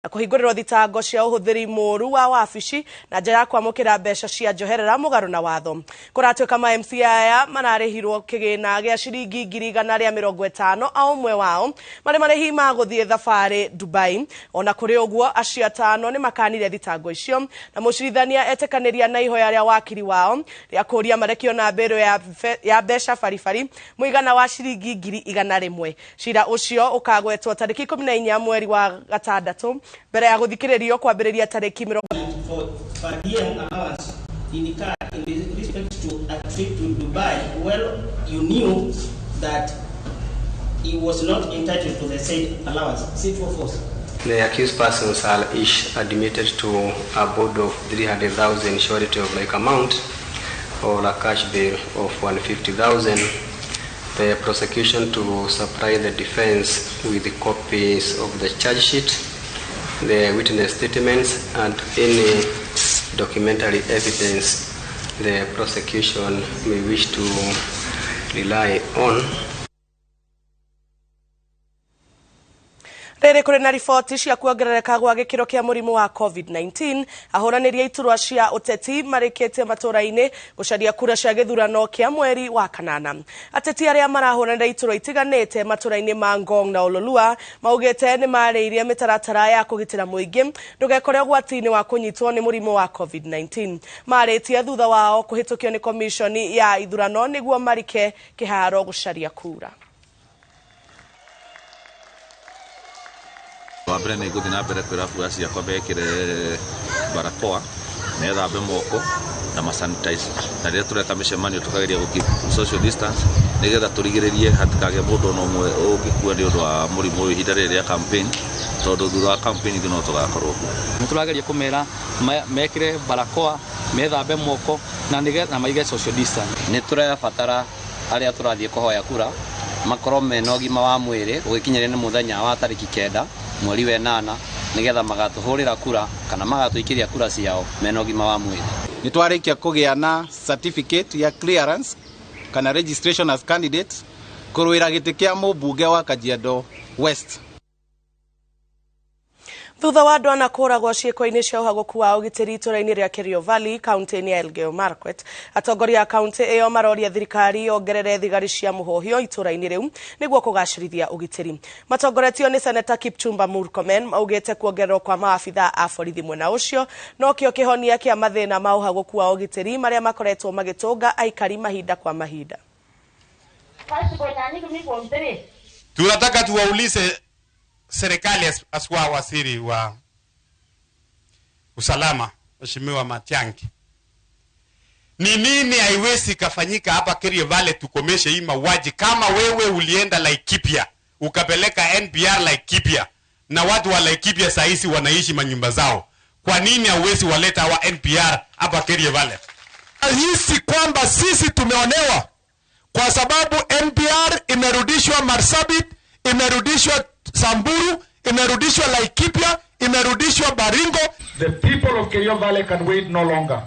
Na kũhingũrĩrwo thitango cia ũhũthĩri mũũru wa wabici na njĩra ya kwamũkĩra mbeca cia njoherera mũgarũ na watho. Kũratuĩka ma MCA aya mararĩhirwo kĩgĩna gĩa ciringi 150,000 o ũmwe wao marĩ marĩhi ma gũthiĩ thabarĩ Dubai. Ona kũrĩ ũguo, acio atano nĩ makanire thitango icio na mũcirithania etĩkanĩria na ihoya rĩa wakiri wao rĩa kũũria marekio na mbĩrũ ya mbeca baribari mũigana wa ciringi 100,000. Cira ũcio ũkagwetwo tarĩki 14 mweri wa gatandatũ mbere ya gũthikĩrĩrio kwambĩrĩria tarĩki mĩrongo for per diem allowance in car in respect to a trip to Dubai. Well, you knew that he was not entitled to the said allowance. Is it true or false? The accused persons are each admitted to a board of 300,000 surety of like amount or a cash bail of 150,000. The prosecution to supply the defense with the copies of the charge sheet, the witness statements, and any documentary evidence the prosecution may wish to rely on. Rĩrĩ kũrĩ na riboti cia kuongerereka gwa gĩkĩro kĩa mũrimũ wa COVID-19, ahũranĩri a iturwa cia ũteti marĩkĩtie matũra-inĩ gũcaria kura cia gĩthurano kĩa mweri wa kanana. Ateti arĩa marahũranĩra iturwa itiganĩte matũra-inĩ ma Ngong na Ololua maugĩte nĩ marĩirie mĩtaratara ya kũgitĩra mũingĩ ndũgekore ũgwati-inĩ wa kũnyitwo nĩ mũrimũ wa COVID-19. Marĩtie thutha wao kũhĩtũkio nĩ komishoni ya ithurano nĩguo marike kĩharo gũcaria kura. Wa mbere nĩ ngũthiĩ na mbere kwĩra bura ciakwa mekĩre barakoa, methambe moko na masanitize, na rĩrĩa tũreka mĩcemanio tũkageria gũ keep social distance nĩgetha tũrigĩrĩrie hatikagĩe mũndũ ona ũmwe ũngĩkua nĩ ũndũ wa mũrimũ ũyũ ihinda rĩrĩ rĩa campaign, tondũ thutha wa campaign ithuĩ no tũgakorwo kuo. Nĩ tũrageria kũmera mekĩre barakoa, methambe moko na nĩgetha maige social distance. Nĩ tũrabatara arĩa tũrathiĩ kũhoya kura makorwo mena ũgima wa mwĩrĩ gũgĩkinyĩria nĩ mũthenya wa tarĩki 9 mweri wa 8 nĩgetha magatũhũrĩra kura kana magatũikĩria kura ciao mena ũgima wa mwĩrĩ. Nĩ twarĩkia kũgĩa na certificate ya clearance kana registration as candidate kũrũĩra gĩtĩ kĩa mũmbunge wa Kajiado West. Thutha wa andũ ana kũragwo ciĩko-inĩ cia ũhagũku wa ũgitĩri itũra-inĩ rĩa Kerio Valley kaunti-inĩ ya Elgeyo Marakwet, atongoria a kaunti ĩyo maroria thirikari yongerere thigari cia mũhũhio itũra-inĩ rĩu nĩguo kũgacĩrithia ũgitĩri. Matongoretio nĩ Seneta Kipchumba Murkomen maugĩte kuongererwo kwa maabitha a borithi mwena ũcio nokĩo kĩhonia kĩa mathĩna ma ũhagũku wa ũgitĩri marĩa makoretwo magĩtũnga aikari mahinda kwa mahinda. Tunataka tuwaulize serikali aswa waziri wa usalama Mheshimiwa Matiang'i, ni nini haiwezi kafanyika hapa Kerio Valley tukomeshe hii mauaji? Kama wewe ulienda Laikipia ukapeleka NPR Laikipia na watu wa Laikipia saa hizi wanaishi manyumba zao, kwa nini hauwezi waleta hawa NPR hapa Kerio Valley? Hisi kwamba sisi tumeonewa kwa sababu NPR imerudishwa Marsabit, imerudishwa Samburu, imerudishwa Laikipia, imerudishwa Baringo. The people of Kerio Valley can wait no longer.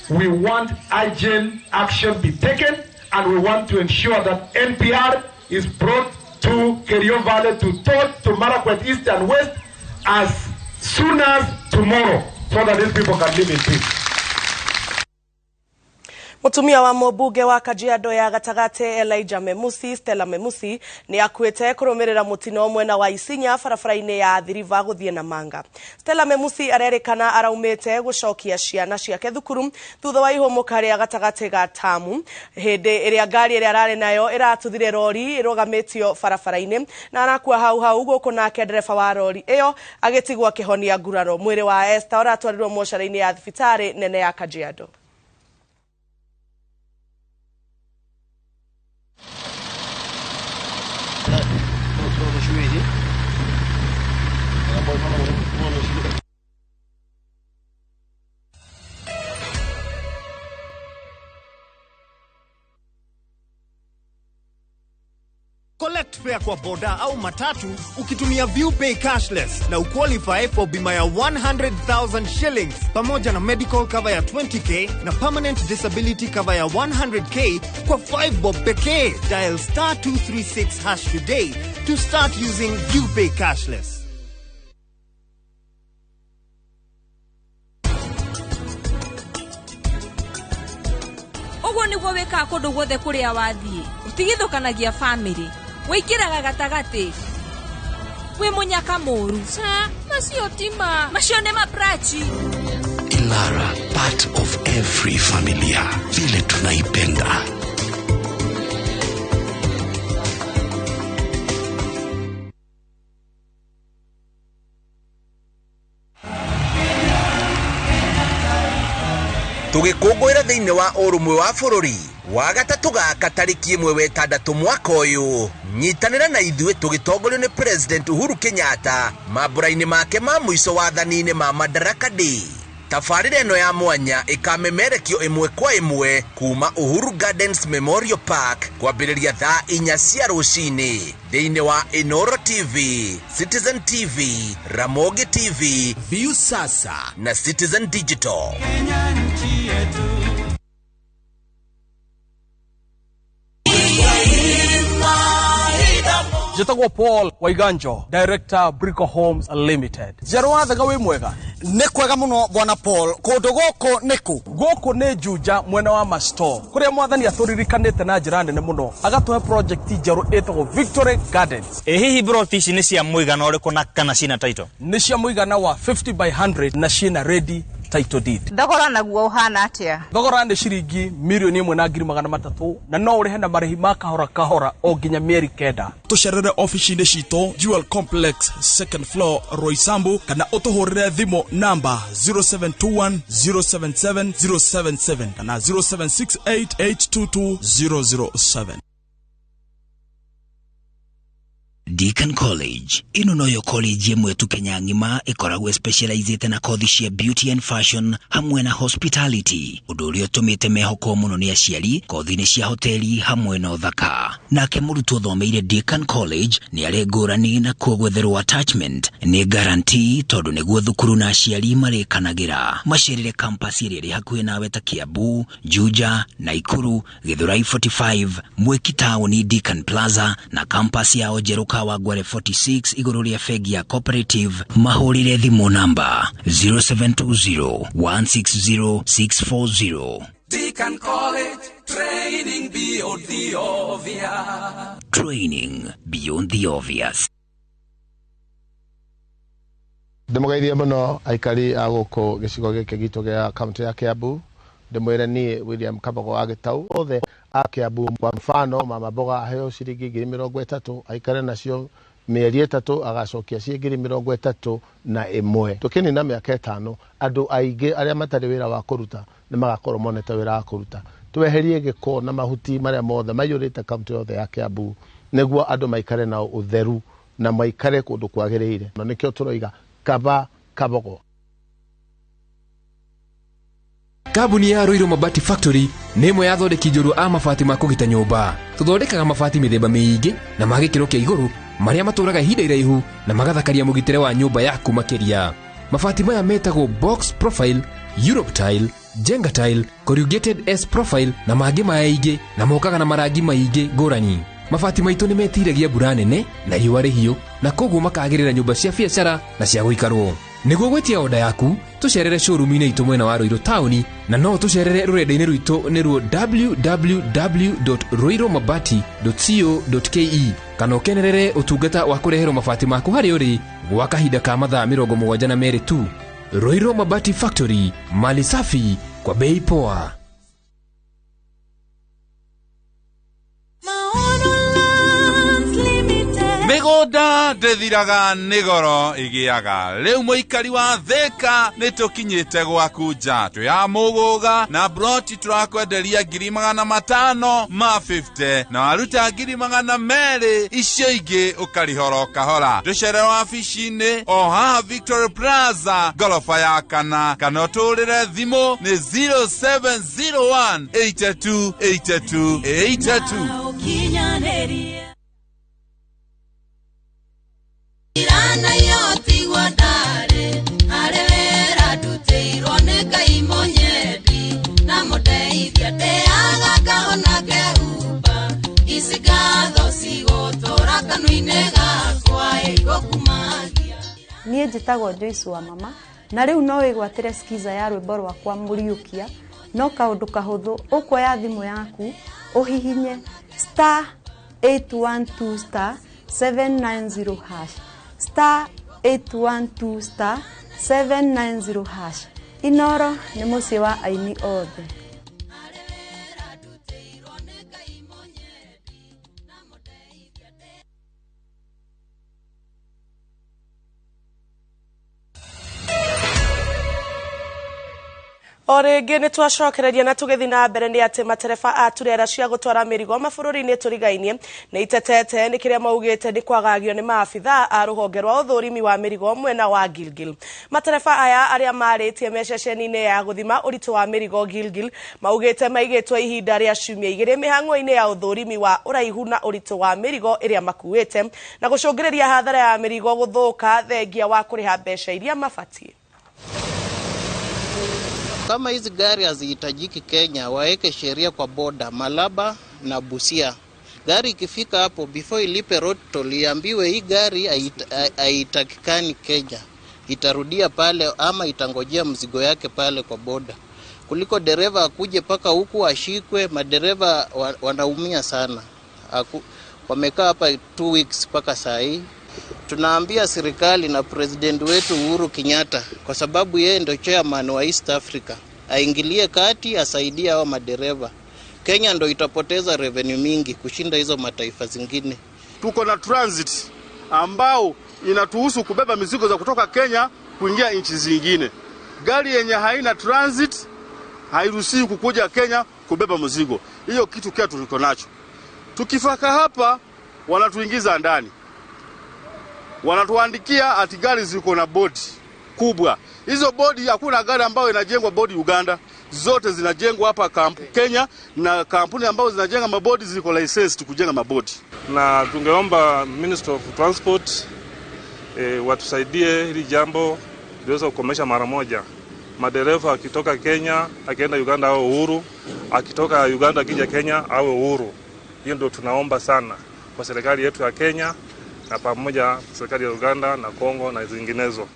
We want urgent action be taken, and we want to ensure that NPR is brought to Kerio Valley, to Tot, to Marakwet East and West as soon as tomorrow, so that these people can live in peace. Mutumia wa mũmbunge wa Kajiado ya gatagatĩ Elijah Memusi, Stella Memusi, nĩ akuĩte kũrũmĩrĩra mũtino mwena wa Isinya barabara-inĩ ya Athi River gũthiĩ Namanga. Stella Memusi arerĩkana araumĩte gũcokia ciana ciake thukuru thutha wa ihũmũka rĩa gatagatĩ ga tamu hĩndĩ ĩrĩa ngari ĩrĩa ararĩ nayo ĩratuthire rori ĩrũgamĩtio barabara-inĩ na arakua hau hau gũkũ nake ndereba wa rori ĩyo agĩtigwo akĩhonia nguraro. Mwĩrĩ wa Esther ũratwarirwo mocarĩ-inĩ ya thibitarĩ nene ya Kajiado. Collect fare kwa boda au matatu ukitumia ViewPay cashless na uqualify for bima ya 100,000 shillings pamoja na medical cover ya 20k na permanent disability cover ya 100k kwa 5 bob pekee. Dial star 236 hash today to start using ViewPay cashless. Ũguo nĩguo wĩkaga kũndũ guothe kũrĩa wathiĩ. Ũtigithũkanagia bamĩrĩ. Wĩingĩraga gatagatĩ. Wĩ mũnyaka mũru. Ca, macio ti ma. Macio nĩ maprachi. Ilara, part of every familia, vile tunaipenda. Tũgĩkũngũĩra thĩinĩ wa ũrũmwe wa bũrũri wa gatatũ gaka tarĩki 1 wetandatũ mwaka ũyũ, nyitanĩra na ithuĩ tũgĩtongorio nĩ President Uhuru Kenyatta mambũra-inĩ make ma mũico wathani-inĩ ma Madaraka Day. Tabarĩra ĩno ya mwanya ĩkamemerekio ĩmwe kwa ĩmwe kuma Uhuru Gardens Memorial Park kwambĩrĩria thaa 4 cia rũcinĩ thĩinĩ wa Inoro TV, Citizen TV, Ramogi TV, Viusasa na Citizen Digital. Njĩtagwo Paul Waiganjo, Director Brico Homes Limited. Njerũ wa Thega, wĩ mwega? Nĩ kwega mũno, bwana Paul. Kũndũ gũkũ nĩ kũ? Gũkũ nĩ Juja, mwena wa Masto, kũrĩa mwathani atũririkanĩte na njĩra nene mũno, agatũhe project njerũ ĩtagwo Victory Gardens. Ĩ hihi broti ici nĩ cia mũigana ũrĩkũ na kana cina title? Nĩ cia mũigana wa 50 by 100 na ciĩna ready title deed. Thogora naguo ũhana atĩa? Thogora nĩ ciringi 1,300,000 na no ũrĩhe na marĩhi ma kahora kahora o nginya mĩeri 9. Tũcerere ofici-inĩ citũ Jewel Complex, second floor, Roysambu, kana ũtũhũrĩre thimũ namba 0721 077 077 kana 0768 822 007. Deacon College ĩno noyo college ĩmwe tu Kenya ng'ima ĩkoragwo specializĩte na kothi cia beauty and fashion hamwe na hospitality, ũndũ ũrĩa ũtũmĩte mehokwo mũno nĩ aciari kothi-inĩ cia hoteli hamwe na ũthaka. Nake mũrutwo ũthomeire Deacon College nĩ arĩ ngũrani na kuo gwetherwo attachment nĩ guarantee, tondũ nĩguo thukuru na aciari marĩkanagĩra. Macerere campus ĩrĩa ĩrĩ hakuhĩ nawe ta Kiambu, Juja, Naikuru, Githurai 45, Mwiki Town, Deacon Plaza na campus yao njerũ Kawangware 46 igũrũ rĩa bengi ya Cooperative. Mahũrĩre thimũ namba 0720 160 640. Deacon College, training beyond the obvious. Training beyond the obvious. Ndĩmũgeithie mũno aikari a gũkũ gĩcigo gĩkĩ gitũ gĩa kaunti ya Kiambu. Ndĩmwĩre niĩ William Kabogo wa Gĩtau, othe a Kiambu, kwa mfano mama mboga aheo ciringi 30,000 aikare nacio mĩeri 3, agacokia ciĩ 31,000. Tũkĩnina mĩaka 5, andũ aingĩ arĩa matarĩ wĩra wa kũruta nĩ magakorwo monete wĩra wa kũruta. Tweherie gĩko na mahuti marĩa mothe maiyũrĩte kaunti yothe ya Kiambu nĩguo andũ maikare na ũtheru na maikare kũndũ kwagĩrĩire. Na nĩkĩo tũroiga kaba Kabogo. Kambuni ya Ruiru Mabati Factory nĩ ĩmwe ya athondeki njorua a mabati ma kũgita nyũmba. Tũthondekaga mabati mĩthemba mĩingĩ na ma gĩkĩro kĩa igũrũ marĩa matũraga ihinda iraihu na magathakaria mũgitĩre wa nyũmba yaku makĩria. Mabati maya metagwo box profile, Europe tile, Jenga tile, corrugated S profile na mangĩ maingĩ, na mokaga na marangi maingĩ ngũrani. Mabati maitũ nĩ metiragia mbura nene na riũa rĩhiũ, na koguo makagĩrĩra nyũmba cia biacara na cia gũikarwo. Nĩguo gwĩtia oda yaku, tũcerere showroom-inĩ itũ mwena wa Ruiru taũni, na no tũcerere rũrenda-inĩ rwitũ nĩruo www.ruirumabati.co.ke, kana ũkenerere ũtungata wa kũreherwo mabati maku harĩa ũrĩ gwa kahinda ka mathaa 72 tu. Ruiru Mabati Factory, mali safi kwa bei poa. Mĩgũnda ndĩthiraga nĩ goro ĩgĩaga. Rĩu mũikari wa Thĩka nĩ tũkinyĩte gwaku nja. Twĩ ya mũgũga na broti tũrakwenderia 550,000 na waruta 200,000 icio ingĩ ũkarĩhora kahora. Tũcere wabici-inĩ o haha Victoria Plaza ngoroba ya kana, kana ũtũrĩre thimũ nĩ 0701 82 82 82. Irana yotigwa ndare harĩ wĩra ndutĩirwo nĩ Ngai mũnyendi na mũndeithia ndeaga ngahona ngehumba ici ngatho cigũtũra kanua-inĩ gakwa igũkumagia. Niĩ njĩtagwo Joyce wa mama, na rĩu no wĩgwatĩre skiza ya rwĩmbo rwakwa Mũriũkia No kaũndũ kahũthũ, ũkuoya thimũ yaku ũhihinye star 812 star 790 hash, star 812 star 790 hash. Inoro nĩ mũciĩ wa aini othe. O rĩngĩ nĩ twacokereria na tũgĩthiĩ na mbere nĩ atĩ matereba a turera cia gũtwara mĩrigo mabũrũri-inĩ tũrigainie nĩ itetete nĩ kĩrĩa maugĩte nĩ kwagagio nĩ maabitha a rũhonge rwa ũthũrimi wa mĩrigo mwena wa Gilgil. Matereba aya arĩa marĩtie me ceceni-inĩ ya gũthima ũritũ wa mĩrigo Gilgil maugĩte maigĩtwo ihinda rĩa ciumia igĩrĩ mĩhang'o-inĩ ya ũthũrimi wa ũraihu na ũritũ wa mĩrigo ĩrĩa makuĩte na gũcũngĩrĩria hathara ya mĩrigo gũthũka thengia wa kũrĩha mbeca iria mabatiĩ. Kama hizi gari hazihitajiki Kenya, waeke sheria kwa boda Malaba na Busia. Gari ikifika hapo, before ilipe road toll, iambiwe hii gari haitakikani Kenya, itarudia pale ama itangojea mzigo yake pale kwa boda, kuliko dereva akuje paka huku ashikwe. Madereva wanaumia sana, wamekaa hapa 2 weeks paka saa hii. Tunaambia serikali na president wetu Uhuru Kenyatta, kwa sababu yeye ndo chairman wa East Africa, aingilie kati, asaidie hao madereva. Kenya ndo itapoteza revenue mingi kushinda hizo mataifa zingine. Tuko na transit ambao inatuhusu kubeba mizigo za kutoka Kenya kuingia nchi zingine. Gari yenye haina transit hairuhusiwi kukuja Kenya kubeba mzigo. Hiyo kitu kia tuliko nacho. Tukifaka hapa wanatuingiza ndani. Wanatuandikia ati gari ziko na bodi kubwa. Hizo bodi, hakuna gari ambayo inajengwa bodi Uganda. Zote zinajengwa hapa Kenya, na kampuni ambazo zinajenga mabodi ziko licensed kujenga mabodi. Na tungeomba Minister of Transport watusaidie hili jambo liweze kukomesha mara moja. Madereva akitoka Kenya akienda Uganda awe uhuru, akitoka Uganda akija Kenya awe uhuru. Hiyo ndio tunaomba sana kwa serikali yetu ya Kenya na pamoja serikali ya Uganda na Kongo na zinginezo.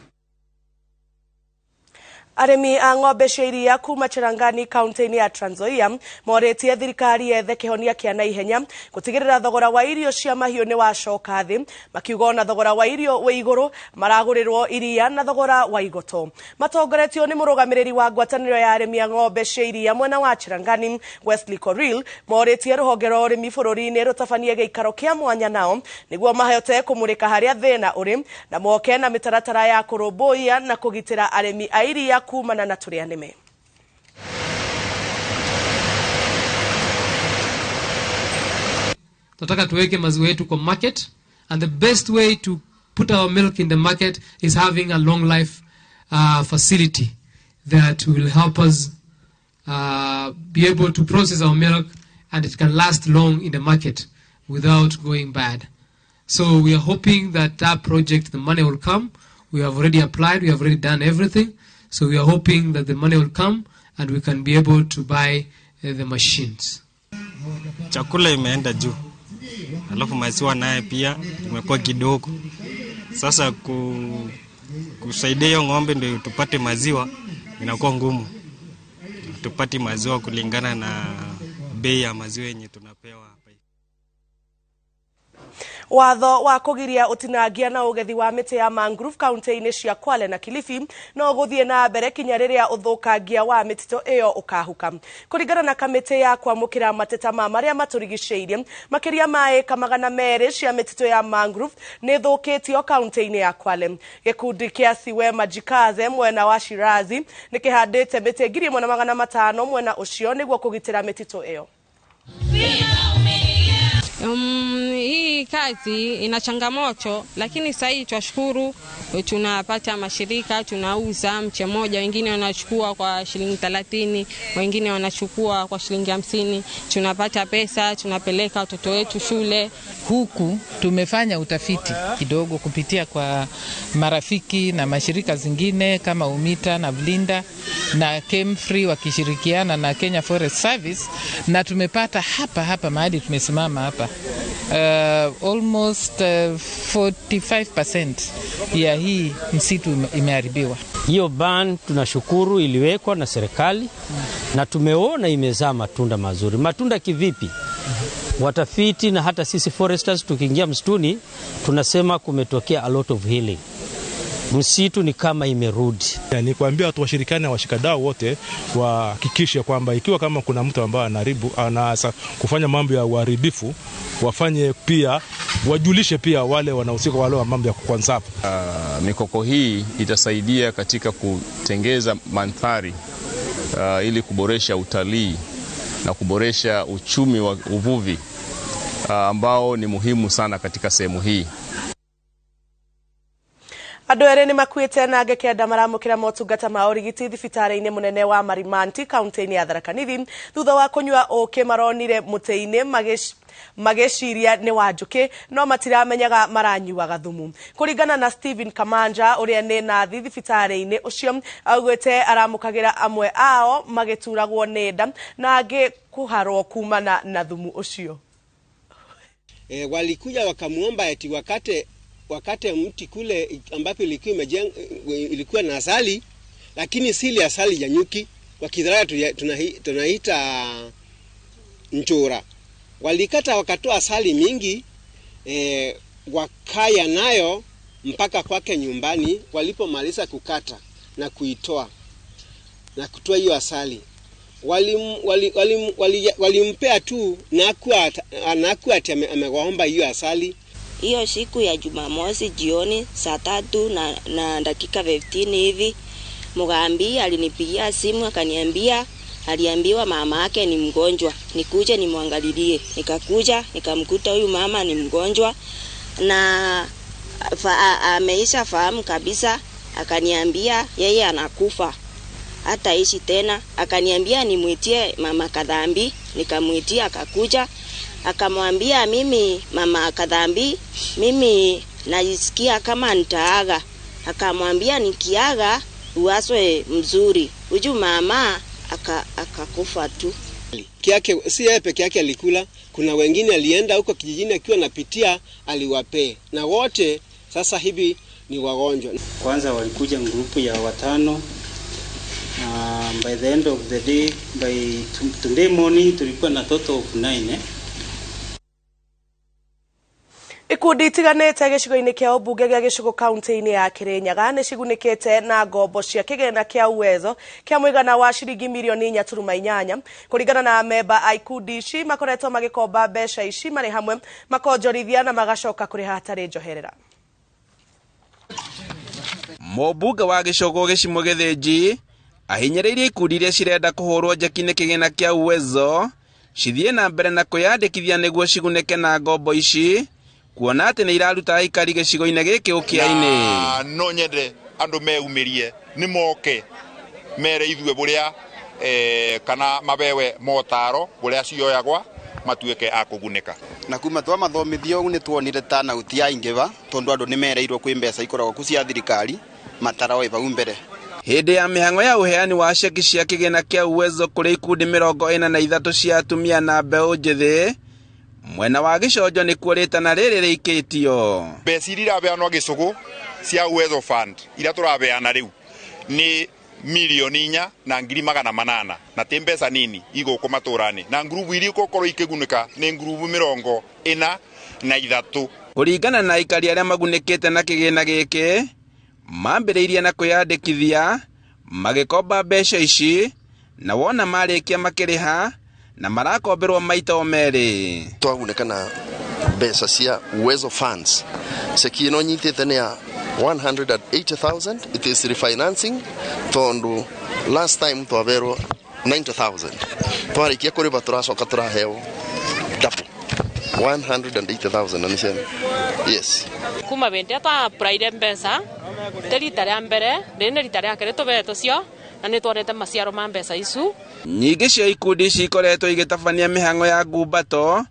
Arĩmi a ng'ombe cia iria kuma Cherangani kaunti-inĩ ya Trans Nzoia morĩtie thirikari yethe kĩhonia kĩa naihenya gũtigĩrĩra thogora wa irio cia mahiũ nĩ wacoka thĩ, makiuga ona thogora wa irio wĩ igũrũ maragũrĩrwo iria na thogora wa igoto. Matongoretio nĩ mũrũgamĩrĩri wa ngwatanĩro ya arĩmi a ng'ombe cia iria mwena wa Cherangani Wesley Koril, morĩtie rũhonge rwa ũrĩmi bũrũri-inĩ rũtabanie gĩikaro kĩa mwanya nao nĩguo mahote kũmũrĩka harĩa thĩna ũrĩ na moke na mĩtaratara ya kũrũmbũiya na kũgitĩra arĩmi a iria kumana na tũrĩa nĩme. Tunataka tuweke maziwa yetu kwa market, and the best way to put our milk in the market is having a long life facility that will help us be able to process our milk, and it can last long in the market without going bad. So we are hoping that that project, the money will come. We have already applied, we have already done everything. So we are hoping that the money will come and we can be able to buy the machines. Chakula imeenda juu, alafu maziwa naye pia imekuwa kidogo. Sasa kusaidia hiyo ng'ombe ndio tupate maziwa inakuwa ngumu. Tupate maziwa kulingana na bei ya maziwa yenye tunapewa. Watho wa kugiria utinangia na ugethi wa miti ya mangrove kaunti-inĩ cia Kwale na Kilifi no gũthiĩ na mbere kinya rĩrĩa ũthũkangia wa mĩtitũ ĩyo ũkahuka. Kũringana na kamĩtĩ ya kwamũkĩra mateta ma marĩa matũrigicĩirie, makĩria ma ĩka 200 cia mĩtitũ ya mangrove nĩ thũkĩtio kaunti-inĩ ya Kwale. Gĩkundi kĩa Siwema Jikaze mwena wa Shirazi nĩ kĩhandĩte mĩtĩ 1500 mwena ũcio nĩguo kũgitĩra mĩtitũ ĩyo. Hii kazi ina changamoto, lakini sasa hivi twashukuru tunapata mashirika, tunauza mche moja, wengine wanachukua kwa shilingi 30, wengine wanachukua kwa shilingi 50. Tunapata pesa, tunapeleka watoto wetu shule. Huku tumefanya utafiti kidogo kupitia kwa marafiki na mashirika zingine kama UMITA na Vlinda na Kemfree wakishirikiana na Kenya Forest Service, na tumepata hapa hapa mahali tumesimama hapa Almost 45% ya hii msitu imeharibiwa. Hiyo ban tunashukuru iliwekwa na serikali na tumeona imezaa matunda mazuri. Matunda kivipi? Watafiti na hata sisi foresters tukiingia msituni tunasema kumetokea a lot of healing. Msitu ni kama imerudi. Ni kuambia watu washirikiane na washikadau wote wahakikishe kwamba ikiwa kama kuna mtu ambaye anaharibu, anaanza kufanya mambo ya uharibifu, wafanye pia, wajulishe pia wale wanahusika wale wa mambo ya kuconserve. Mikoko hii itasaidia katika kutengeza mandhari ili kuboresha utalii na kuboresha uchumi wa uvuvi ambao ni muhimu sana katika sehemu hii. Andũ erĩ nĩ makuĩte na angĩ 9 maramũkĩra motungata ma ũrigiti thibitarĩ-inĩ mũnene wa Marimanti kaunti-inĩ ya Tharaka Nithi thutha wa kũnyua ũkĩ maronire mũtĩ-inĩ magĩciria nĩ wa njũkĩ no matiramenyaga maranyuaga thumu. Kũringana na Stephen Kamanja ũrĩa nĩ nathi thibitarĩ-inĩ ũcio, augĩte aramũkagĩra amwe ao magĩturagwo nĩ nda na angĩ kũharwo kumana na thumu ũcio. Walikuja wakamuomba eti wakate mti kule ambapo ilikuwa na asali, lakini si ile asali ya nyuki, kwa Kidhara tunaita nchura. Walikata wakatoa asali mingi, wakaya nayo mpaka kwake nyumbani. Walipomaliza kukata na kuitoa na kutoa hiyo asali, walimpea tu na kuwa ati amewaomba hiyo asali. Hiyo siku ya Jumamosi jioni saa 3:15 hivi, Mugambi alinipigia simu akaniambia aliambiwa mama yake ni mgonjwa, nikuje nimwangalilie. Nikakuja nikamkuta huyu mama ni mgonjwa na ameisha fahamu kabisa. Akaniambia yeye anakufa, hataishi tena. Akaniambia nimuitie mama Kadhambi, nikamuitia akakuja. Akamwambia mimi mama Kadhambi, mimi najisikia kama nitaaga. Akamwambia nikiaga uaswe mzuri. Huyu mama akakufa tu. Kiake, si yeye peke yake alikula, kuna wengine alienda huko kijijini akiwa napitia aliwapee, na wote sasa hivi ni wagonjwa. Kwanza walikuja grupu ya 5. By the end of the day, by today morning tulikuwa na total of 9. Ikundi itiganĩte gĩcigo-inĩ kĩa ũmbunge gĩa Gĩcũgũ kaunti-inĩ ya Kĩrĩnyaga nĩ cigunĩkĩte na ngombo cia kĩgĩna kĩa Uwezo kĩa mũigana wa ciringi mirioni 4.8. Kũringana na memba a ikundi ici makoretwo magĩkomba mbeca ici marĩ hamwe makonjorithia na magacoka kũrĩha hatarĩ njoherera. Mũmbunge wa Gĩcũgũ Gĩcimũ Gĩthĩnji ahinyĩrĩirie ikundi iria cirenda kũhũrwo njeki nĩ kĩgĩna kĩa Uwezo cithiĩ na mbere na kwĩyandĩkithia nĩguo cigunĩke na ngombo ici kuona atĩ nĩ iraruta aikari gĩcigo-inĩ gĩkĩ ũkĩa-inĩ. No nyende andũ meumirie nĩ moke mere ithuĩ buria kana mabewe motaro buria cioyagwa matuĩke a kũgunĩka. Na kuma twamathomithio ũguo nĩ tuonire turnout yaingĩva tondũ andũ nĩ mereirwo kwĩ mbeca ikoragwo ku cia thirikari mataraoĩ vau mbere. Hĩndĩ ya mĩhang'o ya ũheani wa ceki cia kĩgĩna kĩa Uwezo kũrĩ ikundi 43 cia atumia na mbeũ njĩthĩ mwena wa Gĩconjo nĩkuo rĩtana rĩrĩ rĩikĩtio. Mbeca iria iraheanwo Gĩcũgũ cia Uwezo Fund iria tũraheana rĩu nĩ milioni 4,800 na ti mbeca nini igũkũ matũra-inĩ, na ngurubu iria igũkorwo ikĩgunĩka nĩ ngurubu 43. Kũringana na aikari arĩa magunĩkĩte na kĩgĩna gĩkĩ mambĩrĩirie na kwĩyandĩkithia magĩkomba mbeca ici na wona marĩkia makĩrĩha na marakomberwo maita o merĩ. Twagunĩka na mbeca cia Uwezo Funds. Ceki ĩno nyitĩte nĩ ya 180,000. It is refinancing tondu last time twaberwo 90,000. Twarikia kũrĩha tũracoka tũraheo double 180,000 na nĩ ciana. Yes. Kuma bende twapuraire mbeca te rita rĩa mbere rĩrĩ nĩ rita rĩa kerĩ tũbeetwo cio na nĩ twonete maciaro ma mbeca icu. Nyingĩ cia ikundi ici ikoretwo igĩtabania mĩhang'o ya ngumbato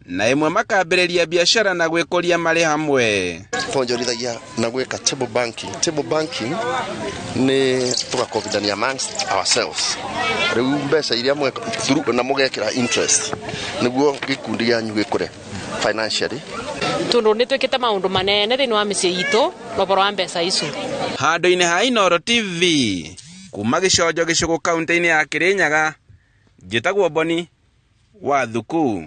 na imwe makambĩrĩria biacara na gwĩkũria marĩ hamwe. Twonjorithagia na gwĩka table banking. Table banking nĩ tũgakombithania amongst ourselves. Rĩu mbeca iria na mũgekĩra interest nĩguo gĩkundi gĩanyu gĩkũre. financially. Tondu nĩ twĩkĩte maũndũ manene thĩinĩ wa mĩciĩ itũ na ũhoro wa mbeca icu. Handũ-inĩ ha Inooro TV kuma Gĩconjo Gĩcũgũ kaunti-inĩ ya Kĩrĩnyaga, njĩtagwo Boni wa Thuku.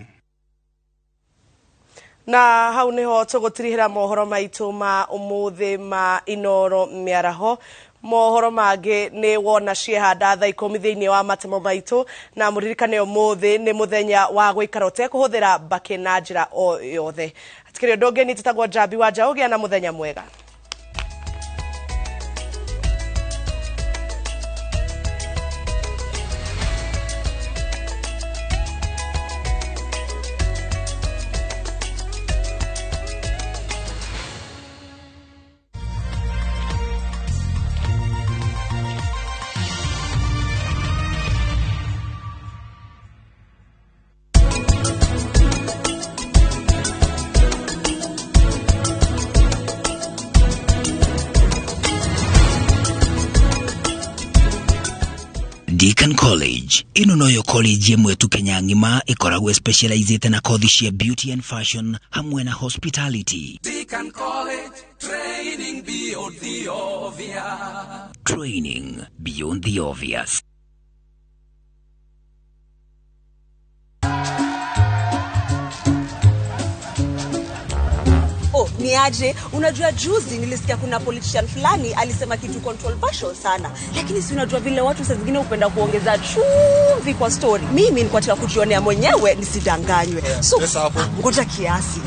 Na hau niho tũgũtirihĩra mohoro maitũ ma ũmũthĩ ma Inooro mĩaraho. Mohoro mangĩ nĩ wona ciehanda thaa 10 thĩinĩ wa matemo maitũ, na mũririkane ũmũthĩ nĩ mũthenya wa gũikara ũtekũhũthĩra mbakĩ na njĩra o yothe. Hatikĩrĩ ũndũ ũngĩ, niĩ njĩtagwo Njambi wa Njaũ, gĩa na mũthenya mwega. Deacon College ĩno noyo college ĩmwe tu Kenya ng'ima ĩkoragwo specializĩte na kothi cia beauty and fashion hamwe na hospitality. Deacon College, training beyond the obvious. Training beyond the obvious. Oh, ni aje? Unajua juzi nilisikia kuna politician fulani alisema kitu controversial sana. Lakini si unajua vile watu saa zingine hupenda kuongeza chumvi kwa story. Mimi nilikuwa nataka kujionea mwenyewe nisidanganywe. So, ngoja kiasi.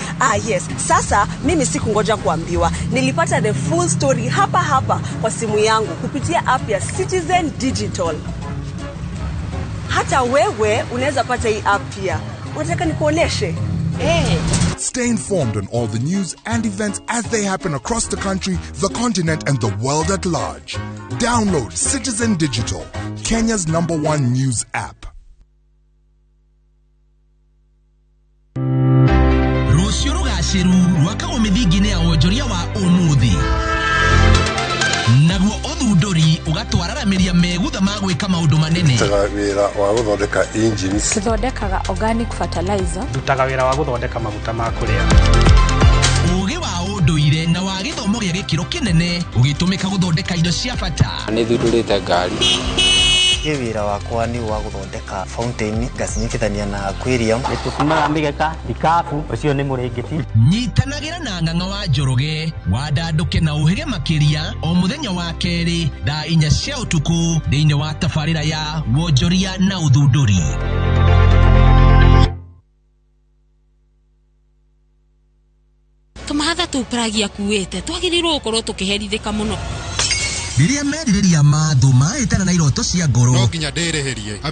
Yes. Sasa mimi sikungoja kuambiwa. Nilipata the full story hapa hapa kwa simu yangu kupitia app ya Citizen Digital. Hata wewe unaweza pata hii app pia. Unataka nikuoneshe? Hey. Stay informed on all the news and events as they happen across the country, the continent, and the world at large. Download Citizen Digital, Kenya's #1 news app. Rũciũ rũgacĩru rwakagwo mĩthingi-inĩ ya wonjoria wa ũmũthĩ, naguo ũthundũri ũgatwararamĩria megutha ma gwĩka maũndũ manene. Ndutaga wĩra wa gũthondeka engines. Tũthondekaga organic fertilizer. Ndutaga wĩra wa gũthondeka maguta ma kũrĩa. Ũgĩ wa ũndũire na wa gĩthomo gĩa gĩkĩro kĩnene ũgĩtũmĩka gũthondeka indo cia bata. Nĩ thundũrĩte ngari. Niĩ wĩra wakwa nĩ wa gũthondeka fountain ngacinyitithania na aquarium. Nĩtũtumaga mĩgeka, ikabu, ũcio nĩ mũrĩngĩti. Nyitanagĩra na Ng'ang'a wa Njoroge wandandũke na ũhĩge makĩria o mũthenya wa kerĩ thaa 4 cia ũtukũ thĩinĩ wa tabarĩra ya wonjoria na ũthundũri. Tũmahatha tũu Pragi akuĩte twagĩrĩirwo gũkorwo tũkĩherithĩka mũno. Rĩrĩa merirĩria ma thũ mahĩtana na iroto cia ngoro, no nginya ndĩrĩhĩrie.